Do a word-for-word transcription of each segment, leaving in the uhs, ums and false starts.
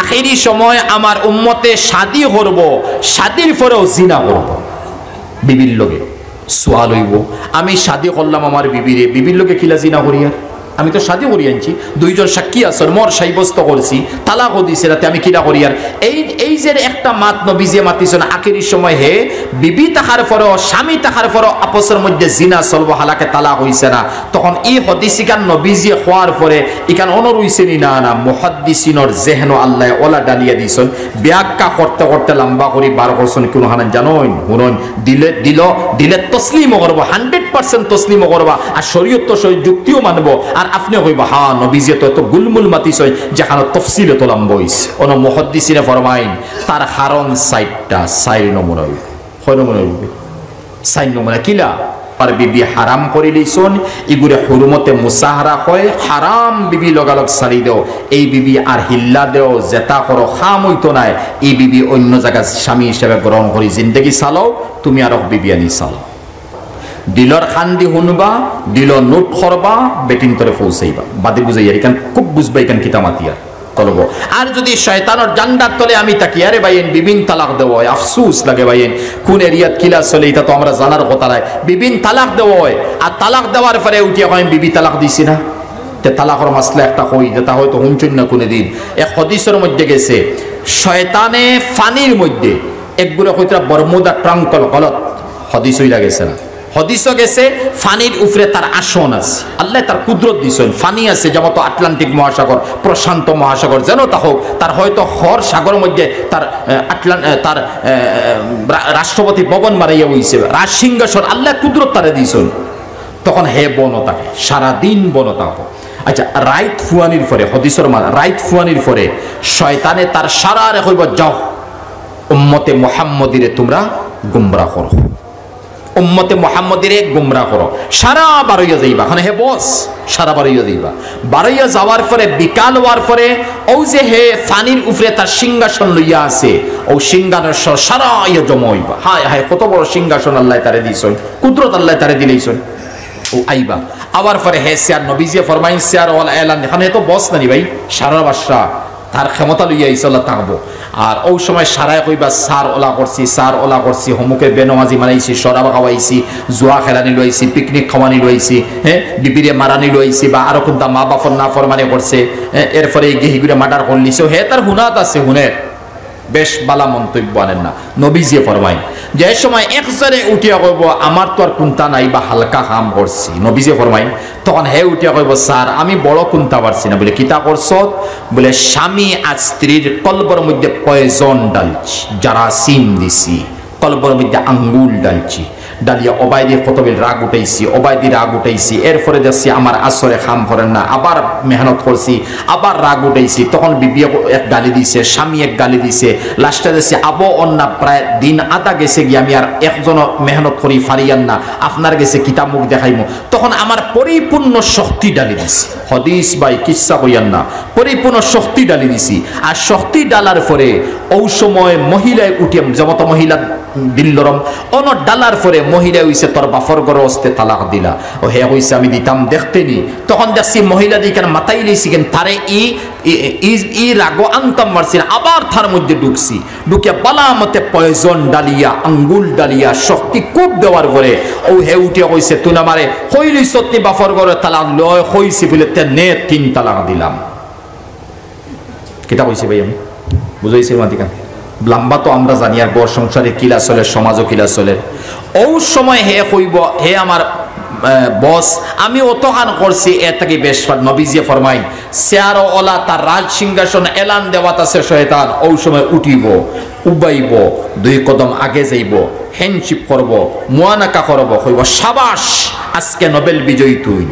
আখেরি সময় আমার উম্মতে শাদি করব, শাদির পরেও জিনা করব বিবির লগে। সুয়াল অইবো, আমি শাদি করলাম আমার বিবিরে, বিবির লগে কিলা জিনা করিয়ার? আমি তো শাদি করি আনছি, দুইজন সাক্ষী আছইন, মোহর সাব্যস্ত করছি, তালাকও দিছে, তাতে আমি কিলা করিয়ার? এই, এই যে একটা মাত নবীজিয়ে মাতিছইন, আখেরি সময় হে বিবি থাকার পরেও, স্বামী থাকার পরেও আপসর মধ্যে জিনা চলবো, হালাকে তালাক অইছে না। তখন ই হাদিস ইখান নবীজিয়ে কওয়ার পরে ইখান অনো রইছে নি? না, না, মুহাদ্দিসিনর জেহেনো আল্লায় অলা ডালিয়া দিছইন। ব্যাখ্যা করতে করতে লম্বা করি বার করছইন, কুনু হানান জানইন, হুনইন, দিলে, দিল, দিলে তসলিমও করবা, hundred percent তসলিমও করবা, আর শরীয়ত তো সহি যুক্তিও মানবো, আর আপনে কইবা, "হ্যাঁ, নবীজিয়ে তো এত গুলমুল মাতিছইন, যেখানো তফসিল এত লম্বা অইছে।" অনো মুহাদ্দিসিনে ফরমাইন, তার কারণ চাইরটা, চাইর নমুনা অইবো। কয় নমুনা অইবো? চাইর নমুনা। কিলা? আর বিবি হারাম করিলিছইন, ইগুরে হুরুমতে মুসাহারা কয়, হারাম বিবি লগালগ ছাড়ি দেও, এই বিবি আর হিল্লা দেও, যেতা করো, কাম অইতো নায়, ই বিবি অইন্য জাগাত স্বামী হিসাবে গ্রহণ করি জিন্দেগি চালাও, তুমি আরক বিবি আনি চালাও। দিলর কান্দি হুনবা, দিলো নোট করবা, বেটিন্তরে পৌঁছাইবা। বাদে বুঝাইয়ার, ইখান খুব বুঝবা, ইখান কিতা মাতিয়ার। চলবো। আর যুদি শয়তানর জান্ডার তলে আমি থাকি, আরে ভাইয়াইন, বিবিন তালাক দেওয়া অয়, আফসুস লাগে ভাইয়াইন, কুন এরিয়াত কিলা চলে, ইতা তো আমরা জানার কথা নায়। বিবিন তালাক দেওয়া অয়, আর তালাক দেওয়ার পরে উঠিয়া কয়, "আমি বিবি তালাক দিছি না।" তে তালাকর মাসলা একটা কই, যেতা হয়তো হুনছইন না কুনুদিন। এক হাদিসর মধ্যে গেছে, শয়তানে পানির মধ্যে, একগুরে কইতরা বরমুদা ট্রাঙ্কল, গলত, হাদিস অইলা গেছে না। হাদিসও গেছে, পানির উপরে তার আসন আছে। আল্লায় তার কুদরত দিছইন, পানি আছে, যেমন তো আটলান্টিক মহাসাগর, প্রশান্ত মহাসাগর, যেন তা হোক, তার হয়তো হর সাগর মধ্যে তার, আহ, আটলান-, আহ, তার, আহ, রা-, রাষ্ট্রপতি ভবন বানাইয়া অইছে, রাজ সিংহাসন, আল্লায় কুদরত তারে দিছইন। তখন হে বনো থাকে, সারাদিন বনো থাকো। আচ্ছা, রাইত ফুয়ানির পরে, হাদিসর মা-, রাইত ফুয়ানির পরে শয়তানে তার সারারে কইবো, "যাও, উম্মতে মুহাম্মদীরে তুমরা গুমরা করো।" উম্মতে মুহাম্মদীরে গুমরা করো, সারা বারইয়া যাইবা। কারণ হে বস, সারা বারইয়া যাইবা। বারইয়া যাওয়ার পরে, বিকাল অওয়ার পরে, অউ যে হে পানির উপরে তার সিংহাসন লইয়া আছে, অউ সিংহাসন সারা আইয়া জমা অইবা। হায় হায়, কত বড় সিংহাসন আল্লায় তারে দিছইন, কুদরত আল্লায় তারে দিলাইছইন। অউ আইবা, আওয়ার পরে হে চেয়ার, নবীজিয়ে ফরমাইন, চেয়ার অলা এলান, কারণ হে তো বস নানি ভাই, সারার বাদশা। তার ক্ষমতা লইয়া ইনশাআল্লাহ থাকবো। আর অউ সময় সারায় কইবা, "স্যার অলা করছি, স্যার অলা করছি, হমুকে বেনমাজি বানাইছি, শরাব খাওয়াইছি, জুয়া খেলানি লইছি, পিকনিক খাওয়ানি লইছি, হ্যাঁ, বিবিরে মারানি লইছি, বা আরো কুনতা মা বাপর নাফরমানি করছে, হ্যাঁ, এরপরে গিয়া হিগুরে মার্ডার করলিছে।" হে তার হুনাত আছে, হুনের। বেশ বালা মন্তব্য আনেন না। নবীজিয়ে ফরমাইন, যে সময় একজনে উঠিয়া কইবো, "আমার তো আর কুনতা নাই বা হালকা কাম করছি," নবীজিয়ে ফরমাইন, তখন হে উঠিয়া কইবো, "স্যার, আমি বড় কুনতা পারছি না।" বুলে, "কিতা করছত?" বুলে, "স্বামী আর স্ত্রীর কলবর মধ্যে পয়জন ডালছি, জারাসিম দিছি, কলবর মধ্যে আঙ্গুল ডালছি, ডালিয়া ওবায়দি কতবিল রাগ উঠাইছি, ওবায়দি রাগ উঠাইছি, এরপরে দেখছি আমার আসরে কাম করের না, আবার মেহনত করছি, আবার রাগ উঠাইছি, তখন বিবিয়ে এক গালি দিছে, স্বামী এক গালি দিছে, লাস্টে দেখছি আবো অন্যা প্রায় দিন আধা গেছে গিয়া আমি আর একজনও মেহনত করি পারিয়ার না, আপনার গেছে কিতা মুখ দেখাইমু?" তখন আমার পরিপূর্ণ শক্তি ডালি দিছি। হাদিস ভাই, কিচ্ছা কইয়ার না, পরিপূর্ণ শক্তি ডালি দিছি। আর শক্তি ডালার পরে অউ সময় মহিলায় উঠিয়া, যেমন তো মহিলা দিল নরম, অনো ডালার পরে মহিলায় কইছে, "তোর বাপর ঘরো অস্তে তালাক দিলা।" অউ হে কইছে, "আমি দিতাম দেখতে নি।" তখন দেখছি মহিলা দি কেন মাতাই লইছি কেন, তারে ই, ই, ই, ই রাগো আনতাম পারছি না, আবার তার মধ্যে ঢুকছি। ঢুকিয়া বালা মতে পয়জন ডালিয়া, আঙ্গুল ডালিয়া, শক্তি খুব দেওয়ার পরে অউ হে উঠিয়া কইছে, "তুই না আমারে কইলিছত নি বাপর ঘরো তালাক লয়?" কইছি বুলে, "তে নে তিন তালাক দিলাম।" কিতা কইছি ভাই আমি? বুঝাইছি মাতিকান? লাম্বা তো আমরা জানি আর ঘর সংসারে কিলা চলে, সমাজও কিলা চলে। অউ সময় হে কইবো, "হে আমার, আহ, বস, আমি অতখান করছি, এর থাকি বেশ পার।" নবীজিয়ে ফরমাইন, চেয়ারও অলা তার রাজ সিংহাসন এলান দেওয়াত আছে শয়তান, অউ সময় উঠিবো, উবাইবো, দুই কদম আগে যাইবো, হ্যান্ডশেক করবো, মুয়ানাকা করবো, কইবো, "শাবাশ, আজকে নোবেল বিজয়ী তুই।"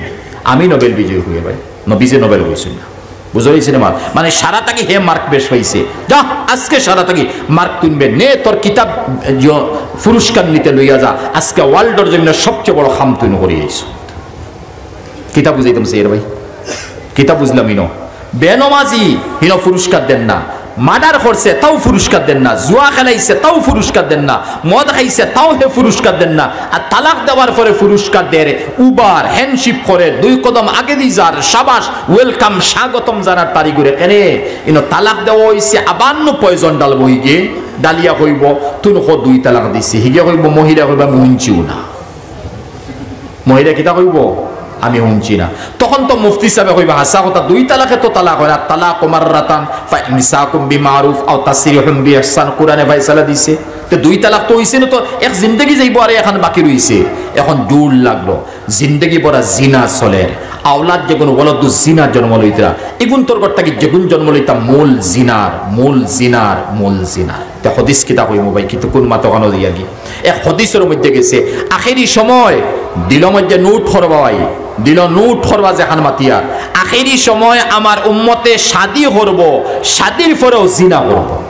আমি নোবেল বিজয়ী অই ভাই, নবীজিয়ে নোবেল কইছইন না। বুঝা অইছে নি মাত? মানে সারা থাকি হে মার্ক বেশ পাইছে। যা, আজকে সারা থাকি মার্ক তুলবে, নে তোর কিতাব, ইয়ো, পুরস্কার নিতে লইয়া যা। আজকে ওয়ার্ল্ডর জন্য সবচেয়ে বড় কাম তুই করি আইছো। কিতা বুঝাইতাম চাইয়ার ভাই? কিতা বুঝলাম ইনো? বেনমাজি, ইনো পুরস্কার দেন না। মার্ডার করছে, তাও পুরস্কার দেন না। জুয়া খেলাইছে, তাও পুরস্কার দেন না। মদ খাইছে, তাও হে পুরস্কার দেন না। আর তালাক দেওয়ার পরে পুরস্কার দের, উবার, হ্যান্ডশেক করে, দুই কদম আগেদি যার, সাবাস, ওয়েলকাম, স্বাগতম জানার তারি করে। কেনে? ইনো তালাক দেওয়া অইছে, আবার নু পয়জন ডালবো হিগে, ডালিয়া কইবো, "তুন কো দুই তালাক দিছি।" হিগে কইবো, মহিলা কইবা, "আমি হুনছিও না।" মহিলা কিতা কইবো? "আমি হুনছি না।" তখন তো মুফতি সাবে কইবা, "হাছা কথা, দুই তালাকে তো তালাক অয় না, তালাক মাররাতান, ফা ইমসাকুম বিমারুফ আও তাসরিহুম বিইহসান, কোরআনে ফয়সালা দিছে।" তে দুই তালাক তো অইছে না, তো এক জিন্দেগি যাইবো, আর এখান বাকি রইছে। এখন জোর লাগলো, জিন্দেগি ভরা জিনা চলের, আওলাদ যেগুন ওয়ালাদু জিনা জন্ম লইতরা, ইগুন তোর ঘর থাকি যেগুন জন্ম লইতা মূল জিনার, মূল জিনার, মূল জিনার। তে হদিস কিতা কইমু ভাই, কিন্তু কোন মাতো কানো দিয়া গি? এক হদিসর মধ্যে গেছে, আখেরি সময় দিলর মধ্যে নোট করবা ভাই, দিলো নোট করবা যেখান মাতিয়ার, আখেরি সময় আমার উম্মতে শাদি করবো, শাদির পরেও জিনা করবো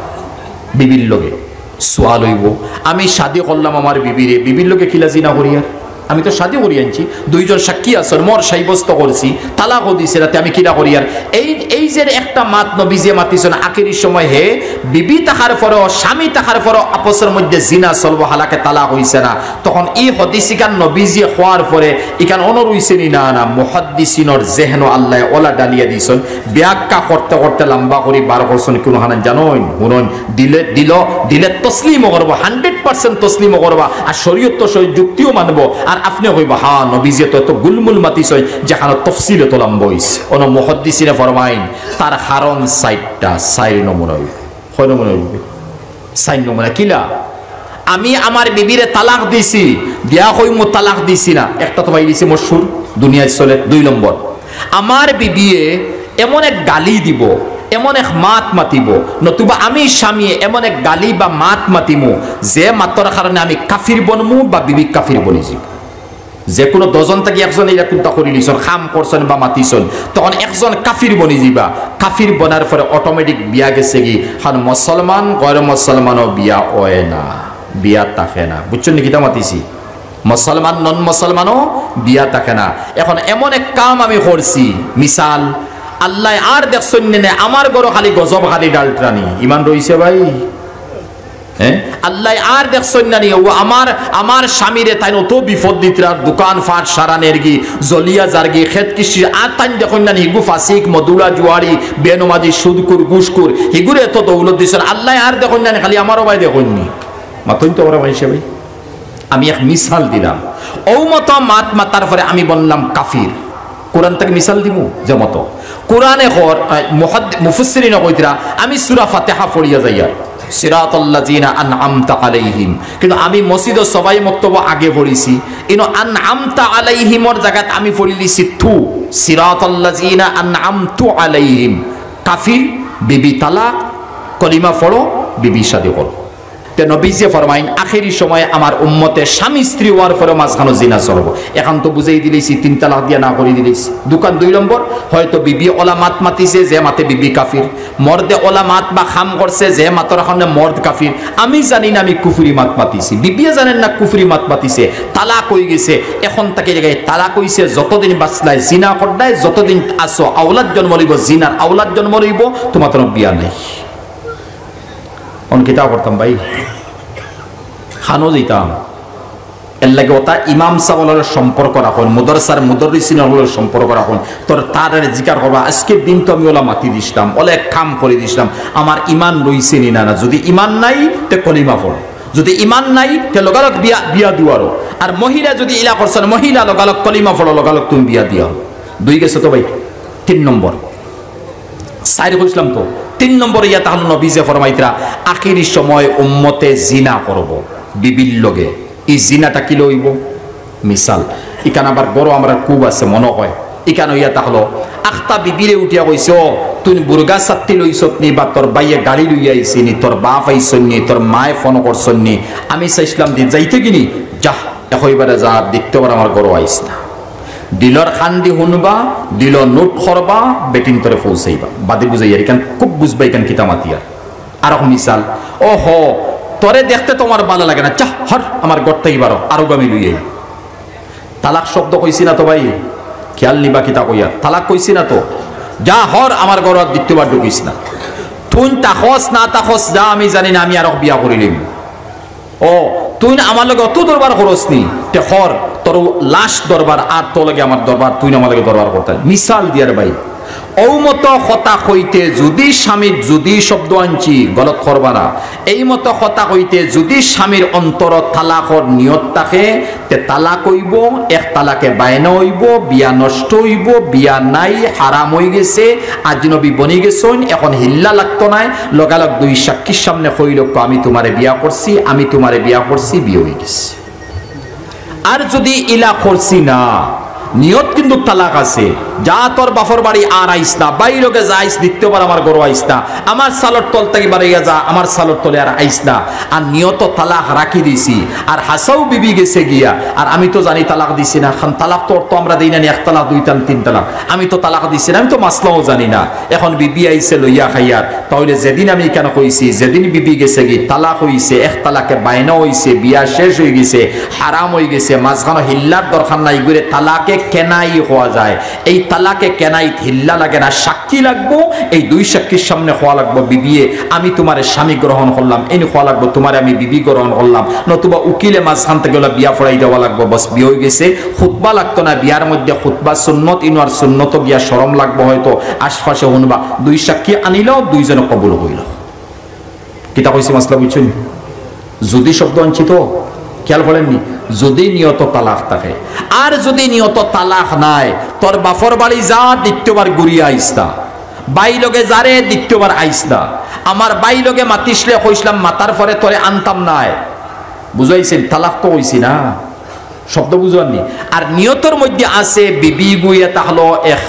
বিবির লগে। সুয়াল অইবো, আমি শাদি করলাম আমার বিবিরে, বিবির লগে কিলা জিনা করিয়ার? আমি তো শাদি করি আনছি, দুইজন সাক্ষী আছইন, মোর সাব্যস্ত করছি, তালাকও দিছে, রাতে আমি কিলা করিয়ার? এই, এই যে একটা মাত নবীজিয়ে মাতিছইন, আখেরি সময় হে বিবি থাকার পরও, স্বামী থাকার পরও আপসর মধ্যে জিনা চলবো, হালাকে তালাক অইছে না। তখন ই হদিস ইখান নবীজিয়ে কওয়ার পরে ইখান অনো রইছে নি? না, না, মুহাদ্দিসিনর জেহেনো আল্লায় ওলা ডালিয়া দিছইন। ব্যাখ্যা করতে করতে লম্বা করি বার করছইন, কোনখান জানইন? হুনইন, দিলে, দিলো, দিলে তসলিমও করবা, hundred percent তসলিমও করবা, আর শরীয়ত তো শরীয়ত যুক্তিও মানবো, আর আপনেও কইবা, "হ্যাঁ, নবীজিয়ে তো এত গুলমুল মাতিছইন, যেখানো তফসিল এত লম্বা অইছে।" অনো মুহাদ্দিসিনে ফরমাইন, তার কারণ চাইরটা, চাইর নমুনা অইবো। কয় নমুনা অইবো? চাইর নমুনা। কিলা? আমি আমার বিবিরে তালাক দিছি, দিয়া কইমু তালাক দিছি না, একটা তো পাইলিছি মশহুর, দুনিয়াত চলে। দুই নম্বর, আমার বিবিয়ে এমন এক গালি দিবো, এমন এক মাত মাতিবো, নতুবা আমি স্বামীয়ে এমন এক গালি বা মাত মাতিমু, যে মাতর কারণে আমি কাফির বনমু বা বিবি কাফির বনি যিবো। যে কোনো দশজন থাকি একজন ইলা কুন্তা করিলিছইন, কাম করছইন বা মাতিছইন, তখন একজন কাফির বনি যিবা। কাফির বনার পরে automatic বিয়া গেছেগি, কারণ মুসলমান গয়র মুসলমানও বিয়া অয় না, বিয়া থাকে না। বুঝছইন নি কিতা মাতিছি? মুসলমান নন মুসলমানও বিয়া থাকে না। এখন এমন এক কাম আমি করছি, মিসাল, আল্লায় আর দেখছইন নে, আমার ঘরো খালি গজব, খালি ডালটানি, ইমান রইছে ভাই? হ্যাঁ, আল্লায় আর দেখছইন না নি? ও আমার, আমার স্বামীরে তাইন অত বিপদ দিতরা, দোকান ফাট সারা নেরগি, জ্বলিয়া যারগি, খেত কৃষি, আর তাইন দেখইন না নি? হিগু ফাসিক, মদুরা, জুয়ারি, বেনমাজি, সুদখুর, ঘুষখুর, হিগুরে এত দৌলত দিছইন, আল্লায় আর দেখইন না নি? খালি আমারও ভাই দেখইন নি? মাতইন তো ওরা ভাই হিসাবে। আমি এক মিসাল দিলাম, অউ মতো মাত মাতার পরে আমি বনলাম কাফির। কোরআন থাকি মিসাল দিমু যে মতো। কোরআনে কর, আহ, মুহাদ্দি-, মুফাসসিরিনে কইতরা, আমি সূরা ফাতিহা পড়িয়া যাইয়ার, সিরাতাল্লাযিনা আনআমতা আলাইহিম। কিন্তু আমি মসজিদো সবাই মক্তবো আগে পড়িছি। ইনো আনআমতা আলাইহিমর জাগাত আমি পড়িলিছি তু, সিরাতাল্লাযিনা আনআমতু আলাইহিম। কাফির, বিবি তালাক, কলিমা পড়ো, বিবি শাদি করো। তে নবীজিয়ে ফরমাইন, আখেরি সময়ে আমার উম্মতে স্বামী স্ত্রী অওয়ার পরেও মাঝখানো জিনা চলবো। এখন তো বুঝাই দিলাইছি, তিন তালাক দিয়া না করি দিলাইছি। দুখান, দুই নম্বর, হয়তো বিবি ওলা মাত মাতিছে, যে মাতে বিবি কাফির, মর্দে ওলা মাত বা কাম করছে, যে মাতর কারণে মর্দ কাফির। আমি জানি না আমি কুফরি মাত মাতিছি, বিবিয়ে জানেন না কুফরি মাত মাতিছে, তালাক অইগেছে। এখন থাকি জাগায় তালাক অইছে, যতদিন বাঁচলায় জিনা করলায়, যতদিন আছো আওলাদ জন্ম লইবো, জিনার আওলাদ জন্ম লইবো, তোমার তো বিয়া নাই। অন কিতা করতাম ভাই? খানো যাইতাম। এর লাগি ওটা ইমাম সাহেব অকলর লগে সম্পর্ক রাখইন, মাদ্রাসার মুদাররিসিন অকলর লগে সম্পর্ক রাখইন। তোর তারারে জিকার করবা, আজকের দিন তো আমি ওলা মাতি দিছলাম, ওলা এক কাম করি দিছলাম, আমার ইমান রইছে নি না? না, যদি ইমান নাই, তে কলিমা পড়ো, যদি ইমান নাই, তে লগালগ বিয়া, বিয়া দিয়ারো। আর মহিলা যদি ইলা করছইন, মহিলা লগালগ কলিমা পড়ো, লগালগ তুমি বিয়া দিয়ারো। দুই গেছে তো ভাই, তিন নম্বর। চাইর কইছলাম তো, তিন নম্বর ইয়া তাহলে নবীজিয়ে ফরমাইতরা, আখেরি সময় উম্মতে জিনা করবো বিবির লগে, ই জিনাটা কিলা অইবো? মিসাল, ইখান আবার ঘরো আমরার খুব আছে মনো কয়, ইখান অইয়া তাহলো আখতা বিবিরে উঠিয়া কইছে, "ও, তুই বুরগা ছাত্তি লইছত নি বা তোর ভাইয়ে গাড়ি লইয়া আইছে নি, তোর বাপ আইছইন নি, তোর মায়ে ফোন করছইন নি?" আমি চাইছলাম দি যাইতে গি নি, "যাহ, একইবারে যা, দ্বিতীয়বার আমার ঘরো আইস না।" দিলর কান দি হুনবা, দিলো নোট করবা, বেটিন্তরে পৌঁছাইবা। বাদে বুঝাইয়ার, ইখান খুব বুঝবা, ইখান কিতা মাতিয়ার। আর এক মিসাল, "ও হো, তোরে দেখতে তো আমার ভালা লাগে না, যা, হর, আমার ঘর থাকি বারো, আরোগু আমি লইয়া আইমু।" তালাক শব্দ কইছি না তো ভাই, খেয়াল নিবা কিতা কইয়ার, তালাক কইছি না তো, "যা, হর, আমার ঘরো আর দ্বিতীয়বার ঢুকিস না।" তুইন থাকস না থাকস যা আমি জানি না, আমি আরক বিয়া করিলিমু। ও, তুইন আমার লগে অত দরবার করস নি, তে কর, তোর last দরবার, আর তোর লগে আমার দরবার, তুইন আমার লগে দরবার করতে। মিসাল দিয়ার ভাই, অউ মতো কথা কইতে যুদি স্বামীর যুদি শব্দ আনছি, গলত করবা না। এই মতো কথা কইতে যুদি স্বামীর অন্তর তালাকর নিয়ত থাকে, তে তালাক অইবো, এক তালাকে বায়না অইবো, বিয়া নষ্ট অইবো, বিয়া নাই, হারাম অইগেছে, আজনবী বনিগেছইন, এখন হিল্লা লাগতো নায়, লগালগ দুই সাক্ষীর সামনে কইলো, "আমি তুমারে বিয়া করছি, আমি তুমারে বিয়া করছি, বিয়া অইগেছে।" আর যুদি ইলা করছি না, নিয়ত কিন্তু তালাক আছে, "যা তোর বাফর বাড়ি আর আইস না, বাইর লগে যাইস, দ্বিতীয়বার আমার ঘরো আইস না, আমার চালর তল থাকি বারইয়া যা, আমার চালর তলে আর আইস না।" আর নিয়ত তালাক রাখি দিছি, আর হাছাউ বিবি গেছে গিয়া, আর আমি তো জানি তালাক দিছি না, কারণ তালাক তো অর্থ আমরা দেই না নি, এক তালাক, দুই তালাক, তিন তালাক, আমি তো তালাক দিছি না, আমি তো মাসলাও জানি না। এখন বিবি আইছে লইয়া খাইয়ার, তাইলে যেদিন আমি ইখান কইছি, যেদিন বিবি গেছে গি, তালাক অইছে, এক তালাকে বায়না অইছে, বিয়া শেষ অইগেছে, হারাম অইগেছে, মাঝখানো হিল্লার দরকার নাই, ইগুরে তালাকে কেনাই কওয়া যায়। এই তালাকে কেনাইত হিল্লা লাগে না, সাক্ষী লাগবো। এই দুই সাক্ষীর সামনে কওয়া লাগবো, "বিবিয়ে, আমি তুমারে স্বামী গ্রহণ করলাম", এইন কওয়া লাগবো, "তুমারে আমি বিবি গ্রহণ করলাম", নতুবা উকিলে মাঝখান থাকি অলা বিয়া পড়াই দেওয়া লাগবো, বস, বিয়া অইগেছে। খুতবা লাগতো না, বিয়ার মধ্যে খুতবা সুন্নত, ইনো আর সুন্নত গিয়া শরম লাগবো হয়তো, আশপাশে হুনবা, দুই সাক্ষী আনিলেও দুইজনে কবুল করিলো। কিতা কইছি মাসলা বুঝছইন? যুদি শব্দ আনছি তো, খেয়াল করইন নি? যুদি নিয়ত তালাক থাকে, আর যুদি নিয়ত তালাক নাই, তোর বাফর বাড়ি যা, দ্বিতীয়বার ঘুরিয়া আইস না, বাই লগে যারে, দ্বিতীয়বার আইস না। আমার বাই লগে মাতিসলে কইসলাম, "মাতার পরে তোরে আনতাম নায়।" বুঝাইছেন? তালাক তো অইছে না। শব্দ বুঝইন নি? আর নিয়তর মধ্যে আছে, বিবি গুইয়া তাহলো এক,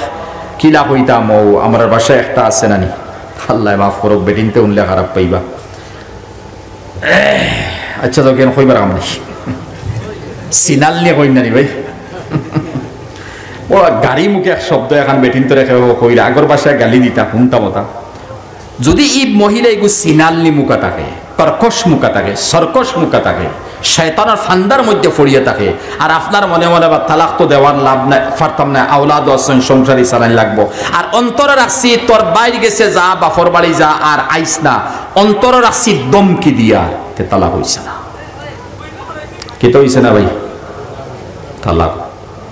কিলা কইতাম, অউ আমরার বাসায় একটা আছে নানি, আল্লায় মাফ করউক, বেটিন্তে হুনলে খারাপ পাইবা। আচ্ছা, তো কেন কইবার কাম নাই। সিনাল নিয়া কইন নানি ভাই। ও গাড়ি মুখে এক শব্দ এখান বেটিন্তরে কেউ কইরা, আগর বাসায় গালি দিতা, হুনতাম অতা। যুদি ই মহিলা ইগু সিনাল নি মুখা থাকে, কর্কশ মুখা থাকে, সর্কশ মুখা থাকে, শয়তানর ফান্দার মধ্যে পড়িয়া থাকে, আর আপনার মনে মনে বা তালাক তো দেওয়ার লাভ নাই, পারতাম না, আওলাদ আছইন, সংসারই চালাইন লাগবো, আর অন্তরে রাখছি তোর বাইর গেছে যা, বাফর বাড়ি যা, আর আইস না, অন্তরে রাখছি ধমকি দিয়া, তে তালাক অইছে না। কিতা অইছে না ভাই? তালাক।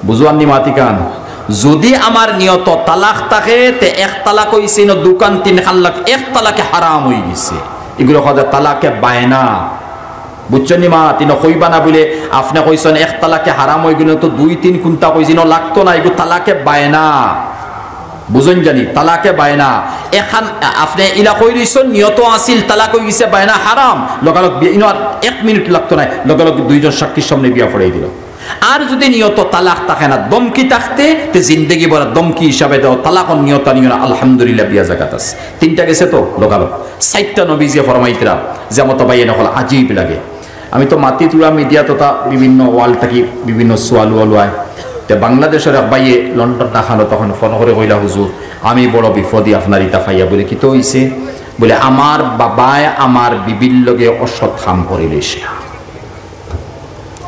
বুঝইন নি মাতিখান? যুদি আমার নিয়ত তালাক থাকে, তে এক তালাক অইছে, ইনো দুখান তিনখান লাখ, এক তালাকে হারাম অইগেছে। ইগুরে কওয়া যায় তালাকে বায়না। বুঝছইন নি মাত? ইনো কইবা না বুলে, আপনে কইছইন এক তালাকে হারাম অইগেলো, তো দুই তিন কুন্তা কইছইন, ইনো লাগতো না, ইগু তালাকে বায়না। বুঝইন জানি, তালাকে বায়না। এখান আপনে ইলা কইলিছইন, নিয়ত আছিল, তালাক অইগেছে, বায়না হারাম, লগালগ বিয়া, ইনো আর এক মিনিট লাগতো নায়, লগালগ দুইজন সাক্ষীর সামনে বিয়া পড়াই দিলো। আর যুদি নিয়ত তালাক থাকে না, ধমকি থাকতে, তে জিন্দেগি ভরা ধমকি হিসাবে দেও, তালাকর নিয়ত আনিও না, আলহামদুলিল্লাহ, বিয়া জাগাত আছে। তিনটা গেছে তো, লগালগ। চাইরটা নবীজিয়ে ফরমাইতরা, যে মতো ভাইয়াইন অকল আজীব লাগে। আমি তো মাতি তুলা মিডিয়া তথা বিভিন্ন ওয়াল থাকি বিভিন্ন সোয়াল ওয়াল আয়। তে বাংলাদেশর এক ভাইয়ে লন্ডন ঢাকানো তখন ফোন করি কইলা, "হুজুর, আমি বড় বিপদি আপনার ইতা পাইয়া।" বুলে, "কিতা অইছে?" বুলে, "আমার বাবায় আমার বিবির লগে অসৎ কাম করিলিছে।"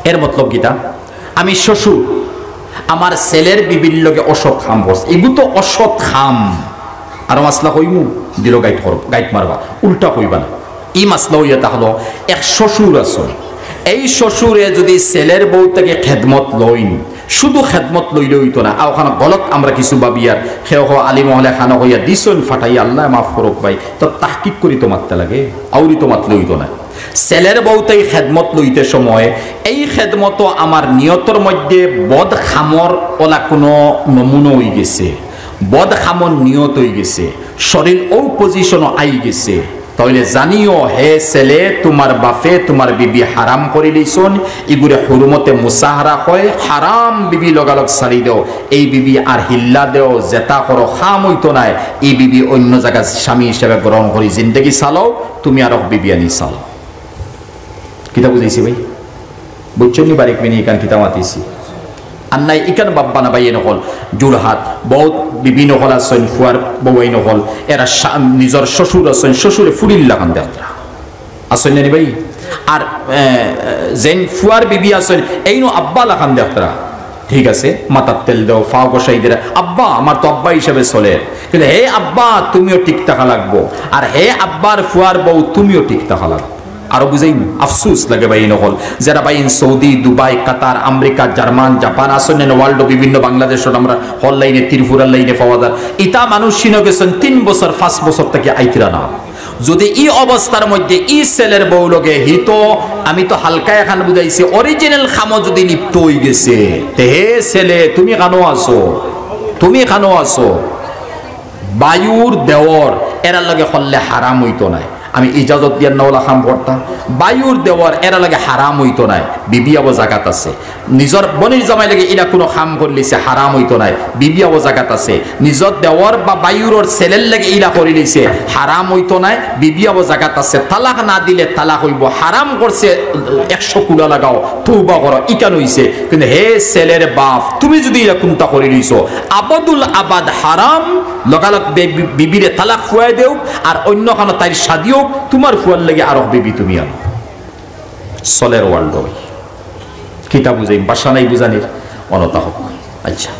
এর মতলব কিতা? আমি শ্বশুর, আমার ছেলের বিবির লগে অসৎ কাম করছে, ইগু তো অসৎ কাম। আরো মাসলা কইমু, দিলো গাইট করো, গাইট মারবা, উল্টা কইবা না। ই মাসলা অইয়া তাহলো এক শ্বশুর আছইন, এই শ্বশুরে যুদি ছেলের বউ থাকি খেদমত লইন, শুধু খেদমত লইলে অইতো না, আর অখান গলত আমরা কিছু ভাবিয়ার, কেউ কেউ আলিম অকলে খানো কইয়া দিছইন ফাটাইয়া, আল্লায় মাফ করউক ভাই, তো তাহকিক করি তো মাততে লাগে, আউরি তো মাতলে অইতো না। ছেলের বউ থাকি খেদমত লইতে সময় এই খেদমতো আমার নিয়তর মধ্যে বদ কামর অলা কুনু নমুনা অইগেছে, বদ কামর নিয়ত অইগেছে, শরীর অউ পজিশনো আইগেছে, তাইলে জানিও, হে ছেলে, তুমার বাপে তুমার বিবি হারাম করিলিছইন, ইগুরে হুরমতে মুসাহারা কয়, হারাম বিবি লগালগ ছাড়ি দেও, এই বিবি আর হিল্লা দেও, যেতা করো কাম অইতো নায়, ই বিবি অইন্য জাগাত স্বামী হিসাবে গ্রহণ করি জিন্দেগি চালাও, তুমি আরক বিবি আনি চালাও। কিতা বুঝাইছি ভাই? বুঝছইন নি বারিক মিনি ইখান কিতা মাতিছি? আর নাই ইখান বাপ বানা ভাইয়াইন অকল, যোরহাট, বউত বিবিন অকল আছইন, ফুয়ার বউয়াইন অকল, এরা শা-, নিজর শ্বশুর আছইন, শ্বশুরে ফুড়ির লাখান দেখতরা। আছইন না নি ভাই? আর, এ, যেইন ফুয়ার বিবি আছইন, এইনও আব্বা লাখান দেখতরা। ঠিক আছে, মাথাত তেল দেও, ফাও ঘষাই দিরা, "আব্বা, আমার তো আব্বা হিসাবে চলের।" কিন্তু হে আব্বা, তুমিও ঠিক থাকা লাগবো, আর হে আব্বার ফুয়ার বউ, তুমিও ঠিক থাকা লাগবো। আরো বুঝাইমু, আফসোস লাগে ভাইন অকল, যেরা ভাইন সৌদি, দুবাই, কাতার, আমেরিকা, জার্মান, জাপান, আছইন না ওয়ার্ল্ডো বিভিন্ন, বাংলাদেশো আমরা হর লাইনে, ত্রিপুরার লাইনে পাওয়া যায়। ইতা মানুষ হিনো গেছইন তিন বছর, পাঁচ বছর থাকি আইতরা না। যদি ই অবস্থার মধ্যে ই ছেলের বউ লগে হি তো, আমি তো হালকা এখান বুঝাইছি, অরিজিনাল কামো যদি লিপ্ত অই গেছে, তে হে ছেলে, তুমি কানো আছো? তুমি কানো আছো? বাইউর দেওর এরার লগে করলে হারাম অইতো নায়। আমি ইজাজত দিয়ার না অলা কাম করতা। বাইউর দেওর এরার লগে হারাম অইতো নায়। বিবি আবো জাগাত আছে। নিজর বইনর জামাইর লগে ইলা কুনু কাম করিলিছে, হারাম অইতো নায়। বিবি আবো জাগাত আছে। নিজর দেওর বা বাইউরর ছেলের লগে ইলা করিলিছে, হারাম অইতো নায়। বিবি আবো জাগাত আছে। তালাক না দিলে তালাক অইবো। হারাম করছে, একশো কুলা লাগাও, তওবা করো, ইখান অইছে। কিন্তু হে ছেলের বাপ, তুমি যদি ইলা কুন্তা করিলিছো, আবাদুল আবাদ হারাম, লগালগ বে-, বি-, বিবিরে তালাক ফুয়াই দেউক, আর অইন্য কানো তাইর শাদি অউক, তুমার ফুয়ার লাগি আরক বিবি তুমি আনো। চলের ওয়ার্ল্ডো। কিতা বুঝাইমু, ভাষা নাই বুঝানির, অনতা অউক। আচ্ছা।